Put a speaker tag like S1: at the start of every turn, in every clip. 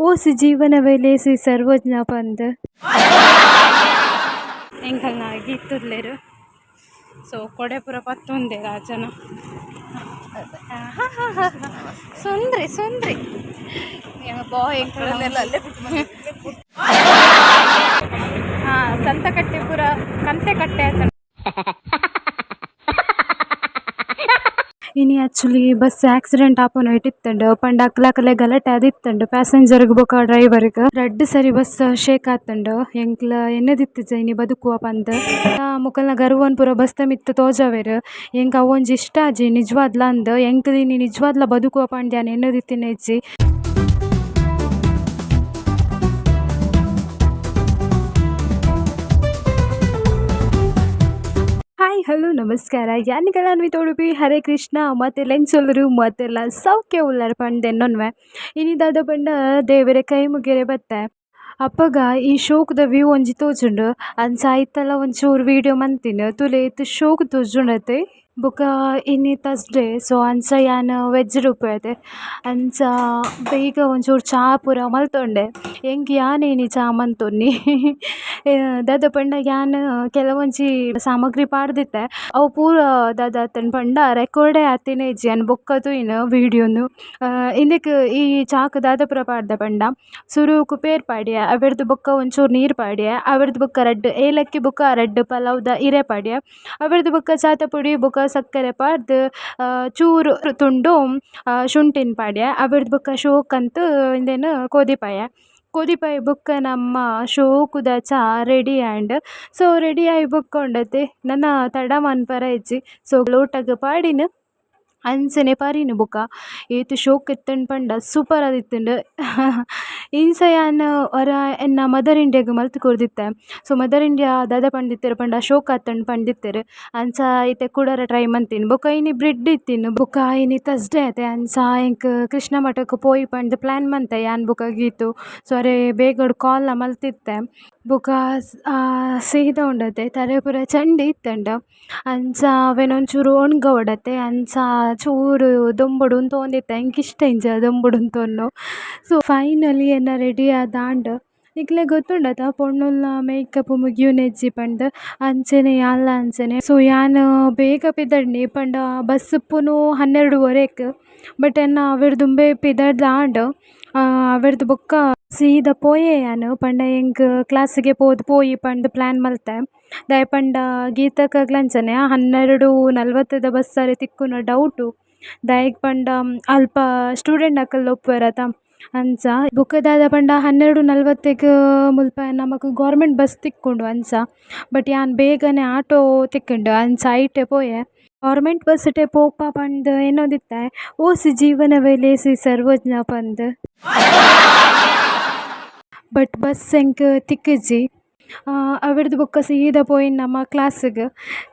S1: ಓಸಿ ಜೀವನವೇ ಲೇಸಿ ಸರ್ವಜ್ಞ ಪಂದ್.
S2: ಎಂಕಲ್ನ ಗೀತುಲ್ಲೆರ್ ಸೊ ಕೊಡೆ ಪೂರ ಪತ್ತೊಂದೆರ್ ಆ ಜನ. ಸುಂದ್ರಿ ಸುಂದ್ರಿ ಬಾಯ್. ಹಾಂ, ಸಂತಕಟ್ಟೆ ಪೂರ ಕಂತೆ ಕಟ್ಟೆ ಆತಂಡ್.
S1: ಇನಿ ಆಕ್ಚುಲಿ ಬಸ್ ಆಕ್ಸಿಡೆಂಟ್ ಆಪುನ ಇತ್ತಿತ್ತುಂಡು ಪಂಡ ಅಕ್ಲಕಲೆ ಗಲಾಟೆ ಆದಿತ್ತುಂಡು ಪ್ಯಾಸೆಂಜರ್ ಗ್ ಬೊಕ ಡ್ರೈವರ್ ಗ್. ರಡ್ಡ್ ಸರಿ ಬಸ್ಸ್ ಶೇಕ್ ಆತುಂಡು. ಎಂಕ್ಲ ಎನ್ನದಿತ್ತಿಜ ಇನಿ ಬದುಕುವ ಪಂದ್. ಮೊಕಲ್ನ ಗರ್ವನ್ ಪೂರ ಬಸ್ಸ್ ದ ಮಿತ್ತ್ ತೋಜಾವೆರ್. ಎಂಕ್ ಅವೊಂಜಿ ಇಷ್ಟ ಆಜಿ ನಿಜವಾದ್ಲ ಅಂದ್. ಎಂಕ್ ಇನಿ ನಿಜವಾದ್ಲ ಬದುಕುವ ಪಂದ್ ಯಾನ್ ಎನ್ನೊಂದಿತ್ತಿನ ಇಜ್ಜಿ. ಹಾಯ್, ಹಲೋ, ನಮಸ್ಕಾರ. ಯಾನ್ ಅನ್ವಿತ್ ಉಡುಪಿ. ಹರೇ ಕೃಷ್ಣ. ಮಾತೆಲ್ಲ ಎಂಚೊಲ್ಲರು? ಮಾತೆಲ್ಲ ಸೌಖ್ಯ ಉಲ್ಲರ್ ಪಂದ್ ಎನ್ನೊನ್ವೆ. ಇನಿ ದಾದ ಪಂಡ ದೇವೆರೆ ಕೈ ಮುಗಿಯರೆ ಬತ್ತೆ. ಅಪಗ ಈ ಶೋಕುದ ವ್ಯೂ ಒಂಜಿ ತೋಜುಂಡು. ಅಂಚ ಐತಲ ಒಂಚೂರು ವೀಡಿಯೋ ಮಂತಿನ. ತೂಲೆ ಏತ್ ಶೋಕು ತೋಜುಂಡತೆ. ಬೊಕ ಇನಿ ತರ್ಸ್‌ಡೇ, ಸೊ ಅಂಚ ಯಾನ್ ವೆಜ್ ಇಪ್ಪುವೆ. ಅಂಚ ಬೇಗ ಒಂಚೂರು ಚಾ ಪೂರ ಮಲ್ತೊಂಡೆ. ಎಂಕ್ ಯಾನೆ ಇನಿ ಚಾ ಮಂತೊನ್ನಿ. ದಾದ ಪಂಡ ಯಾನ್ ಕೆಲವೊಂಜಿ ಸಾಮಗ್ರಿ ಪಾಡ್ದಿತ್ತೆ. ಅವು ಪೂರ ದಾದ ಆತುಂಡ್ ಪಂಡ ರೆಕಾರ್ಡೇ ಆತಿನ ಇಜ್ಜಿ. ಯಾನ್ ಬೊಕ್ಕ ತೂಯಿನ ವೀಡಿಯೋನು. ಇಂದೆಕ್ ಈ ಚಾಕ್ ದಾದ ಪೂರ ಪಾಡ್ದೆ ಪಂಡ ಸುರುಕು ಪೇರ್ ಪಾಡ್ಯೆ, ಅವೆಡ್ದ್ ಬೊಕ್ಕ ಒಂಚೂರು ನೀರ್ ಪಾಡ್ಯೆ, ಅವೆಡ್ದ್ ಬೊಕ್ಕ ರಡ್ಡ್ ಏಲಕ್ಕಿ ಬೊಕ್ಕ ರಡ್ಡ್ ಪಲಾವ್ದ ಇರೆ ಪಾಡ್ಯೆ, ಅವೆಡ್ದ್ ಬೊಕ್ಕ ಚಾತ ಪುಡಿ ಬೊಕ್ಕ ಸಕ್ಕರೆ ಪಾಡ್ದ್ ಚೂರು ತುಂಡು ಶುಂಠಿನ್ ಪಾಡ್ಯೆ. ಅವೆಡ್ದ್ ಬೊಕ್ಕ ಶೋಕಂತ್ ಇಂದೆನ್ ಕೊದಿಪಾಯೆ. ಕೊದಿಪಾಯಿ ಬೊಕ್ಕ ನಮ್ಮ ಶೋಕುದ ಚಾ ರೆಡಿ ಆಂಡ್. ಸೊ ರೆಡಿ ಆಯಿ ಬೊಕ್ಕ ಉಂಡತೆ ನನ ತಡ ಮನ್ಪರೆ ಇಜ್ಜಿ. ಸೊ ಲೋಟಗ್ ಪಾಡಿನ ಅಂಚನೆ ಪರಿನ. ಬೊಕ ಏತ್ ಶೋಕು ಇತ್ತುಂಡ್ ಪಂಡ ಸೂಪರ್ ಆದಿತ್ತುಂಡು. ಇಂಚ ಯಾನ್ ಒರ ಎನ್ನ ಮದರ್ ಇಂಡಿಯಾಗ್ ಮಲ್ತ್ ಕೊರ್ದಿತ್ತೆ. ಸೊ ಮದರ್ ಇಂಡಿಯಾ ದಾದ ಪಂಡಿತ್ತೆರ್ ಪಂಡ ಶೋಕ್ ಆತುಂಡ್ ಪಂಡಿತ್ತೆರ್. ಅಂಚ ಇತ್ತೆ ಕುಡೊರ ಟ್ರೈ ಮಂತಿನಿ. ಬೊಕ ಇನಿ ಬ್ರೆಡ್ ಇತ್ತಿನ. ಬೊಕ ಇನಿ ತರ್ಸ್‌ಡೇ ಅತೆ, ಅಂಚ ಎಂಕ್ ಕೃಷ್ಣ ಮಠಕ್ ಪೋಯಿ ಪಂದ್ ಪ್ಲಾನ್ ಮಂತೆ ಯಾನ್ ಬೊಕ ಗೀತು. ಸೊ ಅರೆ ಬೇಗಡ್ ಕಾಲ್ ಲ ಮಲ್ತಿತ್ತೆ. ಬೊಕ ಸೀದ ಉಂಡತೆ ತರೆ ಪೂರ ಚಂಡಿ ಇತ್ತುಂಡು. ಅಂಚ ಅವೆನ್ ಒಂಚೂರು ಒಣ್ಗವೊಡತೆ. ಅಂಚ ಚೂರು ದೊಂಬುಡು ಉಂತೊಂದಿತ್ತೆ. ಎಂಕ್ ಇಷ್ಟ ಇಂಚ ದೊಂಬುಡು ಉಂತೊನ್ನು. ಸೊ ಫೈನಲಿ ಎನ್ನ ರೆಡಿ ಆದಾಂಡ್. ನಿಕ್ಲೆಗ್ ಗೊತ್ತುಂಡತ ಪೊಣ್ಣುಲ್ನ ಮೇಕಪ್ ಮುಗಿಯುನೆಜ್ಜಿ ಪಂದ್. ಅಂಚನೆ ಯಾನ್ಲ ಅಂಚನೆ. ಸೊ ಯಾನ್ ಬೇಗ ಪಿದಡ್ನಿ ಪಂಡ ಬಸ್ಸ್ ಇಪ್ಪುನು 12:30ಕ್. ಬಟ್ ಎನ್ನ ಅವೆಡ್ದ್ ದುಂಬೆ ಪಿದಡ್ದಾಂಡ್. ಅವೆಡ್ದ್ ಬೊಕ್ಕ ಸೀದ ಪೋಯೆ ಯಾನ್. ಪಂಡ ಎಂಕ್ ಕ್ಲಾಸಿಗೆ ಪೋದು ಪೋಯಿ ಪಂದ್ ಪ್ಲಾನ್ ಮಲ್ತೆ. ದಾಯೆ ಪಂಡ ಗೀತಕ್ಕಗ್ಲ ಅಂಚನೆ 12:40ದ ಬಸ್ಸ್ ಅರೆ ತಿಕ್ಕುನ ಡೌಟು. ದಾಯೆಗ್ ಪಂಡ ಅಲ್ಪ ಸ್ಟೂಡೆಂಟ್ ನಕುಲು ಉಪ್ಪುವೆರತ, ಅಂಚ. ಬೊಕ ದಾದ ಪಂಡ 12:40ಗ್ ಮುಲ್ಪ ನಮಕ್ ಗವರ್ನಮೆಂಟ್ ಬಸ್ಸ್ ತಿಕ್ಕುಂಡು ಅಂಚ. ಬಟ್ ಯಾನ್ ಬೇಗನೆ ಆಟೋ ತಿಕ್ಕುಂಡು, ಅಂಚ ಐಟೆ ಪೋಯೆ. ಗವರ್ನಮೆಂಟ್ ಬಸ್ಸ್ ಟೆ ಪೋಪ ಪಂದ್ ಎನ್ನೊಂದಿತ್ತೆ. ಓಸಿ ಜೀವನವೇ ಲೇಸಿ ಸರ್ವಜ್ಞ ಪಂದ್. ಬಟ್ ಬಸ್ಸ್ ಎಂಕ್ ತಿಕ್ಕುಜಿ. ಅವೆಡ್ದ್ ಬೊಕ್ಕ ಸೀದ ಪೋಯಿನ್ ನಮ ಕ್ಲಾಸ್ಗ್.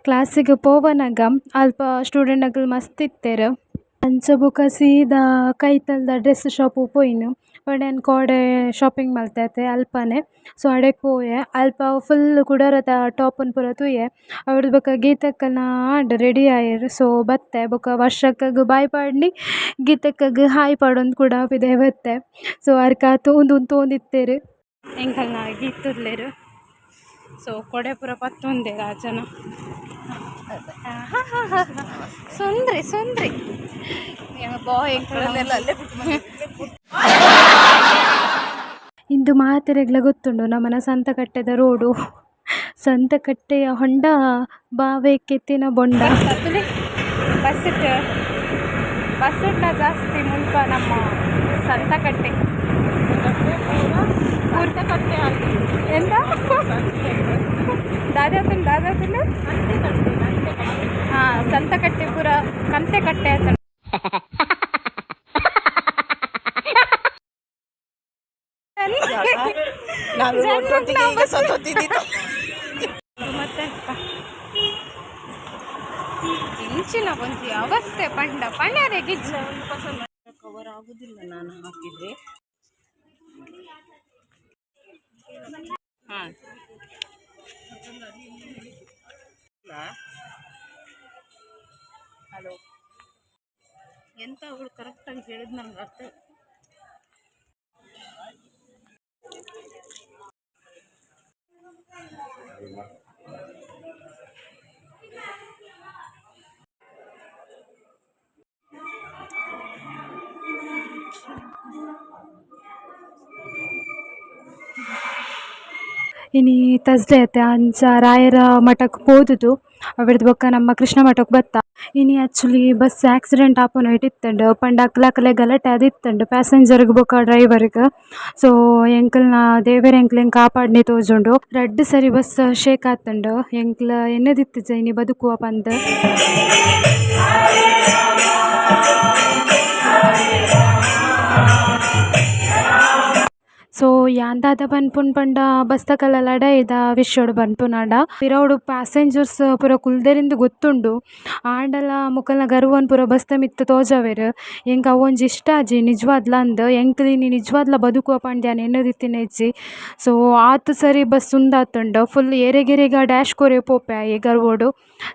S1: ಕ್ಲಾಸ್ಗ್ ಪೋವನಗ ಅಲ್ಪ ಸ್ಟೂಡೆಂಟ್ ನಕುಲು ಮಸ್ತ್ ಇತ್ತೆರ್. ಅಂಚ ಬೊಕ ಸೀದ ಕೈತಲ್ದ ಡ್ರೆಸ್ಸ್ ಶೋಪ್ ಪೋಯಿನ್. ಪಂಡ ಯಾನ್ ಕೋಡೆ ಶಾಪಿಂಗ್ ಮಲ್ತೆ ಅತೆ ಅಲ್ಪನೆ. ಸೊ ಅಡೆಗ್ ಪೋಯೆ. ಅಲ್ಪ ಫುಲ್ಲ್ ಕುಡೊರತ ಟಾಪ್ ನ್ ಪೂರ ತೂಯೆ. ಅವೆಡ್ದ್ ಬೊಕ ಗೀತಕ್ಕನ ಆಂಡ್, ರೆಡಿ ಆಯೆರ್. ಸೊ ಬತ್ತೆ. ಬೊಕ ವರ್ಷಕ್ಕಗ್ ಬಾಯ್ ಪಾಡ್ನಿ, ಗೀತಕ್ಕಗ್ ಹಾಯ್ ಪಾಡೊಂದು ಕುಡ ಪಿದಯಿ ಬತ್ತೆ. ಸೊ ಅರ್ಕ ತೂಂದು ತೂಂದಿತ್ತೆರ್.
S2: ಎಂಕಲ್ನ ಗೀತುಲ್ಲೆರ್. ಸೊ ಕೊಡೆ ಪೂರ ಪತ್ತೊಂದೆರ್ ಆ ಜನ. ಸುಂದ್ರಿ ಸುಂದ್ರಿ ಬಾಯ್.
S1: ಇಂದು ಮಾತೆರೆಗ್ಲ ಗೊತ್ತುಂಡು ನಮನ ಸಂತಕಟ್ಟೆದ ರೋಡು. ಸಂತಕಟ್ಟೆಯ ಹೊಂಡ ಬಾವೆ ಕೆತ್ತಿನ ಬೊಂಡ.
S2: ಬಸ್ ಬಸ್ ಜಾಸ್ತಿ ಮುಲ್ಪ ನಮ್ಮ ಸಂತಕಟ್ಟೆ.
S3: ಸಂತಕಟ್ಟೆ.
S2: ಎಂತ ದಾದಾತುಂಡು ದಾದಾತುಂಡು? ಹಾಂ, ಸಂತಕಟ್ಟೆ ಪೂರ ಕಂತೆ ಕಟ್ಟೆ ಆತುಂಡು.
S3: ನಾವು ಒಟ್ಟೊಟ್ಟಿಗೆ ಈಗ ಸತ್ತೋತಿದ್ದಿತ್ತು.
S2: ಮತ್ತೆ ಇಂಚಿನ ಒಂಜಿ ಅವಸ್ಥೆ ಪಂಡ ಪಂಡರೆ ಗಿಜ್ಜ.
S3: ಕವರ್ ಆಗುದಿಲ್ಲ ನಾನು ಹಾಕಿದ್ರೆ. ಹಾಂ, ಹಲೋ, ಎಂತ ಅವಳು ಕರೆಕ್ಟಾಗಿ ಹೇಳಿದ್ ನನಗೆ ಅರ್ಥ.
S1: ಇನಿ ತಸ್ಲೆ ಅತೆ ಅಂಚ ರಾಯರ ಮಠಕ್ ಪೋತುದು ಅವೆಡ್ದ್ ಬೊಕ್ಕ ನಮ್ಮ ಕೃಷ್ಣ ಮಠಕ್ ಬತ್ತ. ಇನಿ ಆಕ್ಚುಲಿ ಬಸ್ಸ್ ಆಕ್ಸಿಡೆಂಟ್ ಆಪುನೈಟ್ ಇತ್ತುಂಡು ಪಂಡ ಅಕ್ಲಕ್ಲೆ ಗಲಾಟೆ ಆದಿತ್ತುಂಡು ಪ್ಯಾಸೆಂಜರ್ ಗ್ ಬೊಕ ಡ್ರೈವರ್ ಗ್. ಸೊ ಎಂಕಲ್ನ ದೇವೆರ್ ಎಂಕ್ಲೆನ್ ಕಾಪಾಡ್ನೆ ತೋಜುಂಡು. ರಡ್ಡ್ ಸರಿ ಬಸ್ಸ್ ಶೇಕ್ ಆತುಂಡು ಎಂಕ್ಲ ಎನ್ನುದಿತ್ತುಜ ಇನಿ ಬದುಕುವ ಪಂದ್. ಸೊ ಯಾನ್ ದಾದ ಪನ್ಪುನು ಪಂಡ ಬಸ್ಸ್ ದಕಲ್ನ ಲಡಾಯಿದ ವಿಷ್ಯಡ್ ಪನ್ಪುನಾಂಡ ಪಿರವುಡು ಪ್ಯಾಸೆಂಜರ್ಸ್ ಪೂರ ಕುಲ್ದೆರಿಂದ್ ಗೊತ್ತುಂಡು ಆಂಡಲ ಮೊಕಲ್ನ ಗರ್ವನ್ ಪೂರ ಬಸ್ಸ್ ದ ಮಿತ್ತ್ ತೋಜಾವೆರ್. ಎಂಕ್ ಅವೊಂಜಿ ಇಷ್ಟ ಆಜಿ ನಿಜ್ವಾದ್ಲ ಅಂದ್ ಎಂಕ್ಲ್ ಇನಿ ನಿಜ್ವಾದ್ಲ ಬದುಕುವ ಪಂದ್ ಯಾನ್ ಎನ್ನುದಿತ್ತಿನ ಇಜ್ಜಿ. ಸೊ ಆತ್ ಸರಿ ಬಸ್ಸ್ ಉಂದಾತುಂಡು ಫುಲ್ಲ್ ಏರೆಗ್ ಏರೆಗ್ ಡ್ಯಾಶ್ ಕೊರ್ರೆ ಪೋಪೆ ಆಯೆ ಗರ್ವಡ್.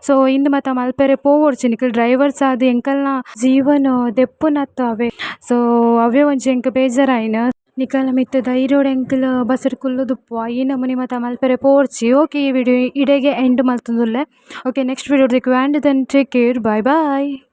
S1: ಸೊ ಇಂದು ಮಾತ ಮಲ್ಪೆರೆ ಪೋವೊಡ್ಚಿ ನಿಕುಲು ಡ್ರೈವರ್ಸ್ ಆದ್ ಎಂಕಲ್ನ ಜೀವನ್ ದೆಪ್ಪುನತ ಅವ್ವೆ. ಸೊ ಅವ್ವೆ ಒಂಜಿ ಎಂಕ್ ಬೇಜಾರಾಯಿನ. ನಿಕಲ್ನ ಮಿತ್ತ್ ಧೈರ್ಯಡ್ ಎಂಕುಲು ಬಸ್ಸ್ ಡ್ ಕುಲ್ಲುದುಪ್ಪುವ ಈ ನಮೂನಿ ಮಾತ ಮಲ್ಪೆರೆ ಪೋವೊಡ್ಚಿ. ಓಕೆ ಈ ವಿಡಿಯೋ ಇಡೆಗೆ ಎಂಡ್ ಮಲ್ತೊಂದುಲ್ಲೆ. ಓಕೆ ನೆಕ್ಸ್ಟ್ ವಿಡಿಯೋ ತಿಕ್ಕುವೆ and then take care, bye bye.